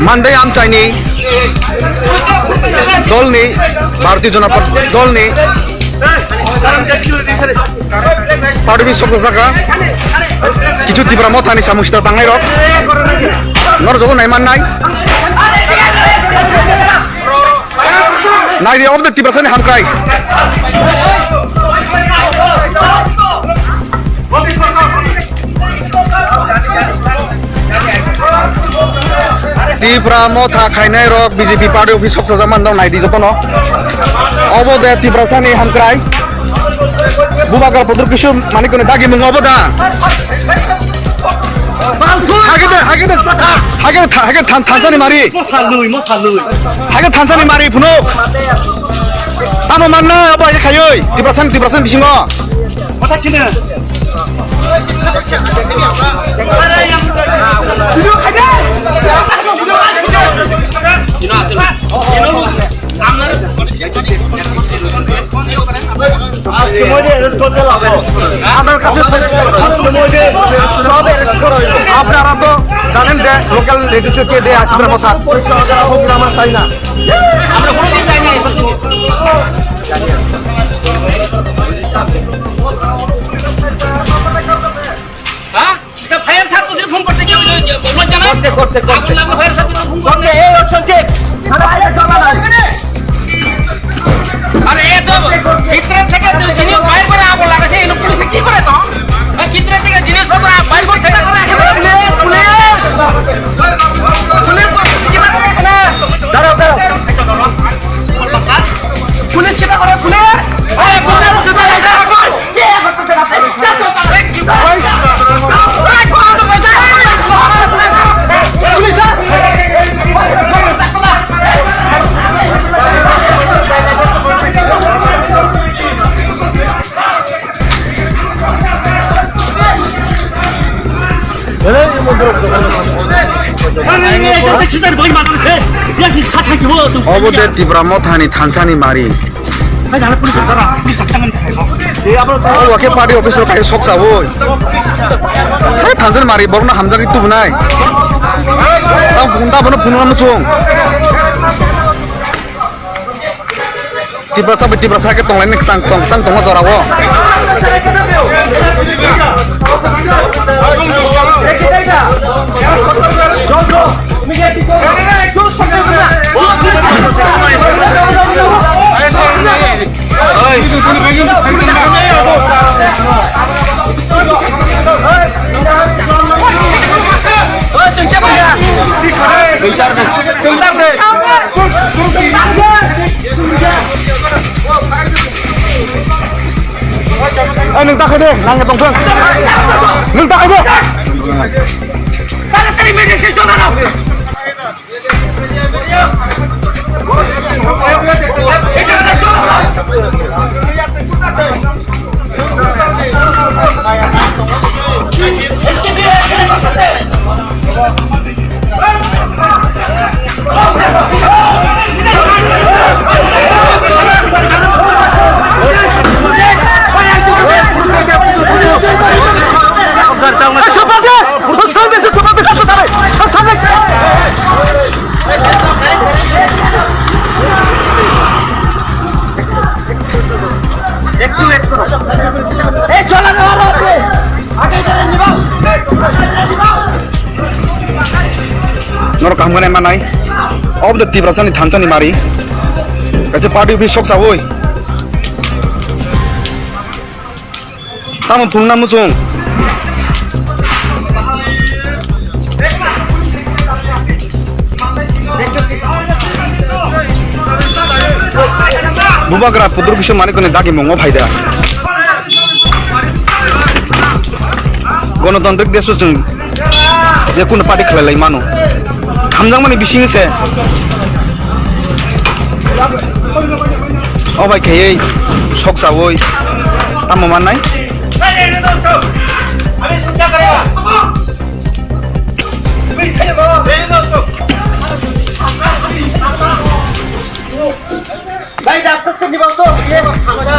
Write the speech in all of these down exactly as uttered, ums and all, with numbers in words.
Mandai amchaini dolni, Bharatiya Janata Party dolni party office sokjak kha. Kichu Tipra Mothani samung sita tangnai rok. Nor joto nai mannai. Nai di, obo de Tiprasani hamkrai. Tipra Motha khainai rok B J P party office sokjak man dong, nai di jotono. Obo de Tiprasani hamkrai. Bubagra Pradyot Kishore Manikni dagimung obo da. Hage de, hage de, hage de, hage than-, thansani mari. Mo salui, mo salui. Hage thansani mari phunuk. Tamo manna abo aja khayoi. Tiprasan, Tiprasan bisingo. Mata kina. Aaj tumare arrest korte labo. Amar kache tumare sab arrest kora hoibo. Apnara to janen je local leader ke de Tipra Motha. Amra kono din jai na. Ha? এটা ফায়ার সার্ভিসে ফোন করতে কেউ, কেউ, কেউ লজ্জা নাই? করছে, করছে, করছে। আগুন লাগলে ফায়ার সার্ভিসে ফোন করছে। করছে, এই হচ্ছে যে থানা বাইরে চলা নাই। আরে এ তো ভিতরে থেকে তো জিনিস বাইর করে আগুন লাগাছে, এই লোক পুলিশে কি করে তো? এই ভিতরে থেকে জিনিসপত্র বাইর করছে। পুলিশ, পুলিশ, পুলিশ, দাঁড়াও, দাঁড়াও। পুলিশ কিতা করে, পুলিশ? এই পুলিশ কিতা করে? Obo de Tipra Mothani thansani mari. Obo khe party office rok kaiso sok chawi. Hai thansani mari borokno hamjagwi tubunai. Tang bung ta bono phunukna muchung. Tiprasa bai Tiprasa khe tonglaini kwchang tong, kwchang tongo jorao. Eh, nwng ta khai de, nang tong thung. Nwng ta khai de. Norok kaham khe nai manai. Obo de Tiprasani thansani mari. Kaisa party office sok chawi. Tamo phunukna muchung. Bubagra Pradyot Kishore Manikni dagimung o phaida. Gonotantrik desh o chwng je kunu party khlai lai mano. Hamjakmani bising se. O bai khaiwi sok chawi tamo mannai. Bhai, aste aste niba to, ye hamsa.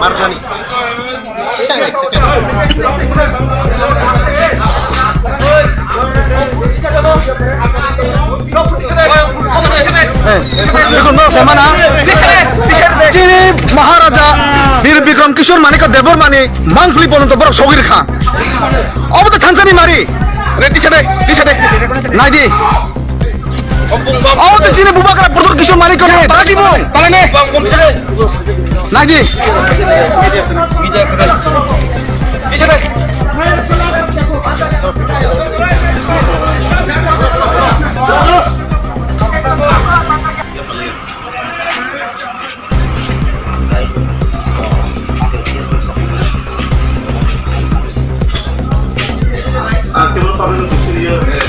Marjani. Chini Maharaja Bir Bikram Kishore Manikya Debbarmani mangpili pono to borok sogwi rwkha. Obo to thansani mari. Re, tisa de, tisa de. Naidi. Obo to chini bubagra Pradyot Kishore Manikya ni dagi mung. Naidi. Tisa de.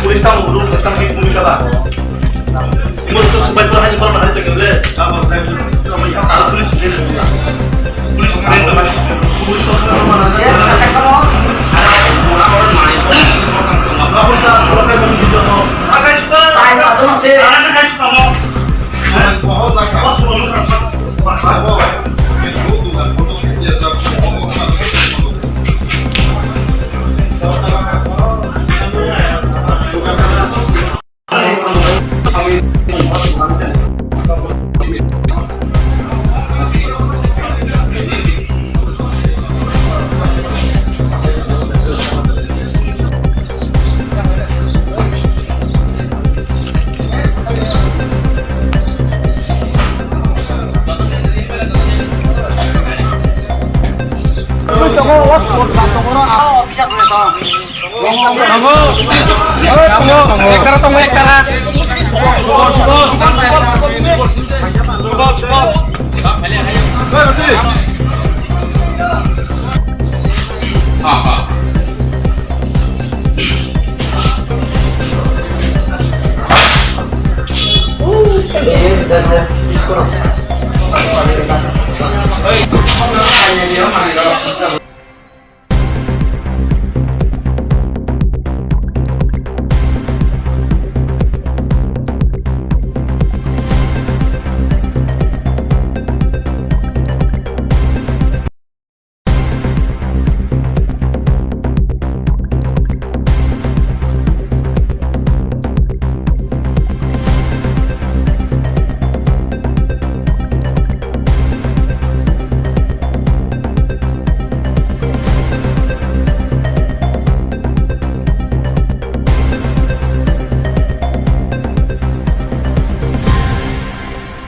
Police tamo guru, tamo guru, tamo guru. Tongo, tongo, ektara tongo, ektara.